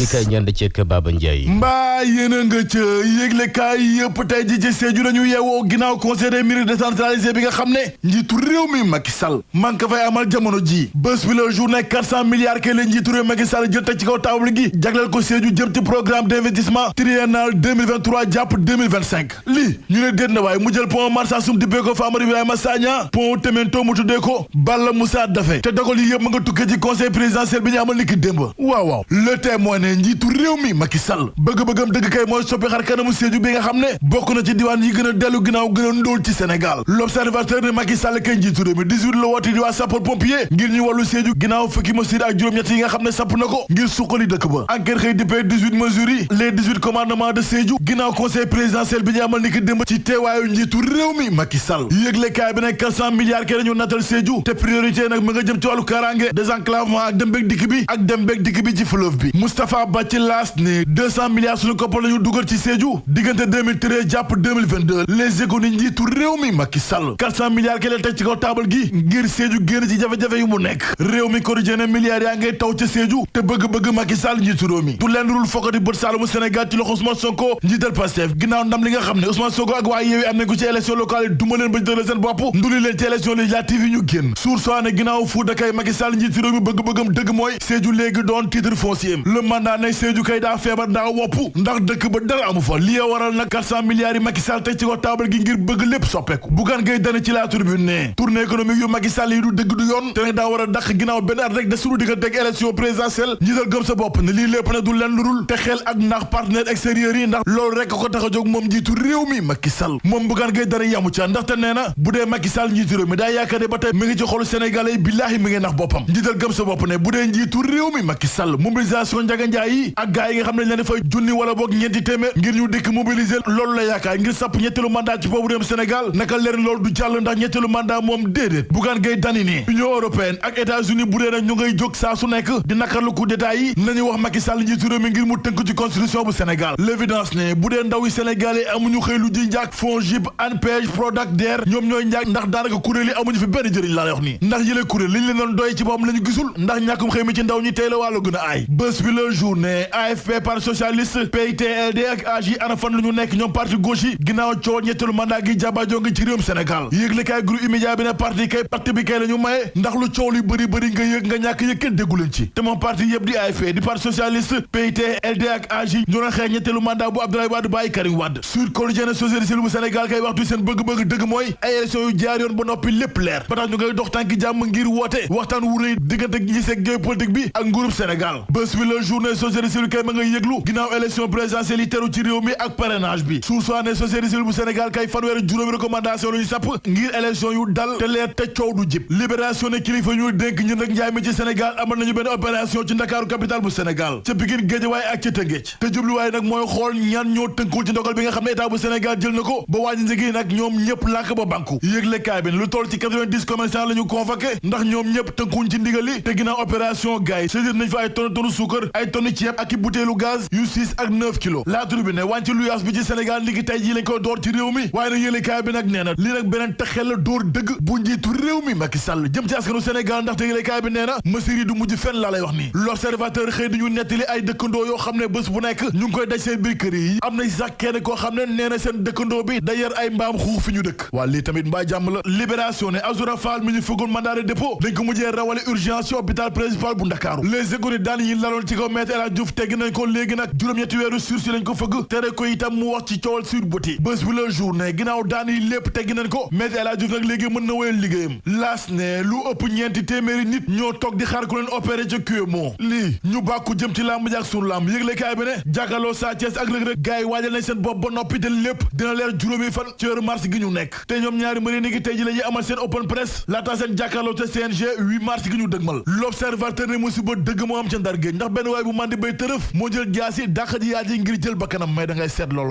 yéen kay ñand ci ak Baba Ndiaye. mbaa yéen a nga ca yëglekaay yëpp tey ji ci Sédhiou lañu yeewoo ginnaaw conseil des ministres décentralisé bi nga xam ne njiitu réew mi Macky Sall man ka fay amal jamono ji bés bi la journée 400 milliards ke la njiitu réew Macky Sall jël teg ci kaw table gi jagleel ko Sédhiou jëm ci programme d'investissement triennal 2023 jàpp 2025 lii ñu ne déet na waaye mu jël pont Marsassoum dippee ko Famara Ibrahima Sagna pont Temento mu tuddee ko Balla Moussa Daffé te dogal yi yëpp ma nga tukkee ci conseil présidentiel bi ñu amal niki démb waaw le témoin ne njiitu réew mi Macky Sall bëgg-bëggam dëgg kay mooy soppi xar kanamu Sédhiou bi nga xam ne bokk na ci diwaan yi gën a dellu ginnaaw gën a ndóol ci Sénégal l'observateur ne Macky Sall kay njiitu réew mi 18 la woote di waa sapeur pompier ngir ñu wàllu Sédhiou ginnaaw fukki mesures ak juróom-ñett yi nga xam ne sapp na ko ngir suqali dëkk ba enquête xëy dippee 18 mesures yi les 18 commandements de Sédhiou ginnaaw conseil présidentiel bi ñu amal niki démb ci teewaayu njiitu réew mi Macky Sall yëglekaay bi ne 400 milliards ke lañu natal Sédhiou te priorité nag ma nga jëm ci wàllu kaaraange désenclavement ak dem beeg dikk bi ci fleuve bi Moustapha Ba ci laas ne 200 milliards suñu koppar lañu dugal ci Sédhiou diggante 2013 jàpp 2022 les économies njiitu réew mi Macky Sall 400 milliards ke la teg ci kaw taabal gi ngir Sédhiou génn ci jafe-jafe yu mu nekk réew mi quotidien milliards yaa ngay taw ca Sédhiou te bëgg-bëgg Macky Sall njiitu réew mi du leen dul fokkati bët saalumu Sénégal ci loxo Ousmane Sonko njiital Pastef ginnaaw ndam li nga xam ne Ousmane Sonko ak waa Yewwi am nañ ko ci élection locale yi duma leen ba jëlee seen bopp nduli leen ci élection législative yi ñu génn source ne ginnaaw Fouta kay Macky Sall njiitu réew mi bëgg-bëggam dëgg mooy Sédhiou léegi doon titre foncier le mandat ne Sédhiou kay daa feebar daa wopp ndax dëkk ba dara amu fa li waral nag 400 milliards yi Macky Sall teg ci ko taabal gi ngir bëgg lépp soppeeku Bougane Gueye Dany ci la Tribune ne tournée économique yu Macky Sall yi du dëgg du yoon te nag daa war a dàq ginnaaw benn at rek de suñu diggante ak élection présidentielle njiital gëm sa bopp ne lii lépp nag du leen lurul te xel ak ndax partenaire extérieurs yi ndax loolu rek ko tax a jóg moom njiitu réew mi Macky Sall moom Bougane Gueye Dany yamu ca ndaxte nee na bu dee Macky Sall njiitu réew mi daa yaakaar ne ba tey mi ngi ci xolu sénégalais yi billaahi mi ngi nax boppam njiital gëm sa bopp ne bu dee njiitu réew mi Macky Sall mobilisation njaga njaay yi ak gaay yi nga xam ne leen dafay junni wala boog ñeenti téeméer ngir ñu dikk mobiliser loolu la yaakaar ngir sapp ñetteelu mandat ci boobu réew Sénégal naka leen loolu du jàll ndax ñetteelu mandat moom déedéet Bougane Gueye Dany ni Union européenne ak États-Unis bu dee nag ñu ngay jóg saa su nekk di nakarlu coup d'état yi nañu wax Macky Sall njiitu réew mi ngir mu tënk ci constitution bu Sénégal l'évidence ne bu dee ndaw yi sénégalais amuñu xëy lu ji njaak FONGIP ANPEJ Prodac DER ñoom ñooy njaak ndax daanaka kuréel yi amuñu fi benn jëriñ laa lay wax nii ndax yële kuréel liñ leen doon doy ci boppam la ñu gisul ndax ñàkkum xëy mi ci ndaw ñi tey la wàllu gën a aay bés bi la journée AFP parti socialiste PITLD ak AJ ana fan lu ñu nekk ñoom parti gauche yi ginnaaw coow ñetteelu mandat gi jàbbaajoo ngi ci réewum Sénégal yëgle kaay groupe immédiat bi ne parti kay parti bi kay la ñu maye ndax lu coow li bëri nga yëg nga ñàkk yëg kenn déggu leen ci te moom parti yëpp di AFP di parti socialiste PITLD ak AJ ñu doon xeex ñetteelu mandat bu Abdoulaye Wade bàyyi Karim Wade Sud Quotidien société civile bu Sénégal kay waxtu seen bëgg-bëgg dëgg mooy ay élection yu jaar yoon ba noppi lépp leer ba tax ñu ngay dox tànki jàmm ngir woote waxtaan wu rëy diggante ñi seeg géopolitique bi ak nguurub Sénégal bés bi la journée société civile kay ma ngay yëglu ginnaaw élection présidentielle yi teru ci réew mi ak parrainage bi suusoine société civile bu Sénégal kay fanweeri juróomi recommandation la ñu sàpp ngir élection yu dal te leer te coow du jib libération ne kilifa ñuy dénk ñun rek njaay mi ci Sénégal amal nañu benn opération ci Ndakaaru capitale bu Sénégal ca Pikine Guédiawaye ak ca Tëngéej te jubluwaay nag mooy xool ñan ñoo tënkul ci ndogal bi nga xam ne état bu Sénégal jël na ko ba wàññi njëg yi nag ñoom ñëpp lànk ba banku yëglekaay bi lu toll ci 90 commerçants la ñu convoqué ndax ñoom ñëpp tënkuñ ci ndigal li te ginnaaw opération gaay saisir nañ fa ay tonne suukar ay tonne ceeb ak i butéelu gaz yu 6 ak 9 kilos La Tribune ne wànci luyaas bi ci Sénégal niki tey jii lañ koy door ci réew mi waaye nag yëglekaay bi nag nee na lii nag beneen taxel la door dëgg bu njiitu réew mi Macky Sall jëm ci askanu Sénégal ndaxte yëglekaay bi nee na mesures yi du mujj fenn laa lay wax nii l'observateur xëy di ñu nettali ay dëkkandoo yoo xam ne bés bu nekk ñu ngi koy daj seen biir kër yi am na sax kenn koo xam ne nee na seen dëkkandoo bi da yar ay mbaam xuux fi ñu dëkk waa lii tamit mbaa jàmm la libération ne Azoura Fall mi ñu fëggoon mandat de dépôt dañ ko mujjee rawale urgence ci hôpital principal bu Ndakaaru les économies daan yi laloon ci kaw Maître El Hadji Diouf tegg nañ ko léegi nag juróom-ñetti weeru sursis lañ ko fëgg tere ko itam mu wax ci coowal Sweet Beauté bés bi la journée ginnaaw daan yi lépp tegg nañ ko Maître El Hadji Diouf nag léegi mën na wéyal liggéeyam laas ne lu ëpp ñeenti téeméeri nit ñoo toog di xaar ku leen opéré ca QMO lii ñu bàkku jëm ci làmb ji ak sunu làmb yëgle kaay bi ne jàkkaarloo Sa Thiès ak Reug Reug gars yi waajal nañ seen bopp ba noppi te lépp dina leer juróomi fan ci weeru mars gi ñu nekk te ñoom ñaari mbëri ni ngi tey ji la ñuy amal seen open press laata seen jàkkaarloo te CNG 8 mars gi ñu dëgmal l'observateur ne musiba dëgg moo am ca Ndar géej ndax benn waay bu mandi bay tërëf moo jël jaasi dàq ji yaa ji ngir jël bakkanam may da ngay seet loolu